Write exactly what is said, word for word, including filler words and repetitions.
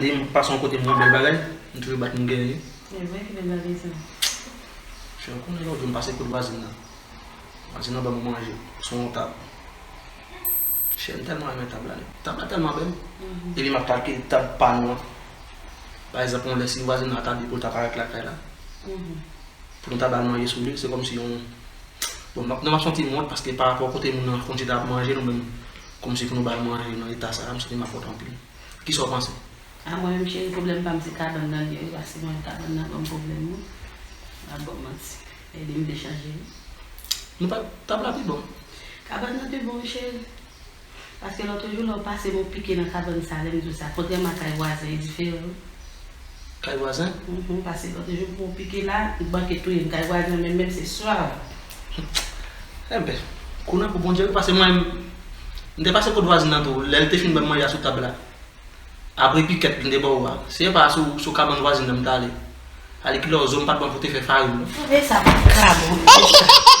Lè m pase yon kote m wè yon bèl bagay, m toujou bat m genyen. E vre ki bèl bagay sa. Chè, ou konnen lòt jou m pase kot vwazin nan. Vwazin nan ban mwen manje sou yon tab. Chè, m tèlman renmen tab la. Tab la tèlman bèl. Epi m ap kalkile tab pa nou an. Pa egzanp, yon lè si vwazin nan ta di pou l ta parèt lakay la. Pou nou ta ba l manje sou li, se kòmsi yon. Bon, m ap, nou m ap santi m wont paske pa rapò kote moun nan konn chita ap manje, nou menm, kòmsi pou nou ba l manje nan eta sa a, m santi m ap wont anpil. Kisa w panse? A mwen menm cheri, pwoblèm pa m se kabann nan li ye wi, paske mwen kabann nan ban m pwoblèm wi. M ap ba w manti. Ede m te chanje wi. Nou pa, tab la pi bon. Kabann nan pi bon wi cheri. Paske lòt jou lè w pase m w pike nan kabann sa, lè m di w sa, kontrèman a kay vwazen, e diferan wi. Kay vwazen? Mhm, paske lòt jou pou w pike la, banke touye m kay vwazen menm, menm se swav. Enben, kou nan pou Bondye wi, paske mwen, m te pase kot vwazin nan tou, lè l te fin ban m manje a sou tab la. Apre pikèt m te ba w a, se pa sou, sou kabann vwazin nan m t ale. Ale kilè w zo m pa t bon pou te fè farin non. Twouve sa pa ka bon.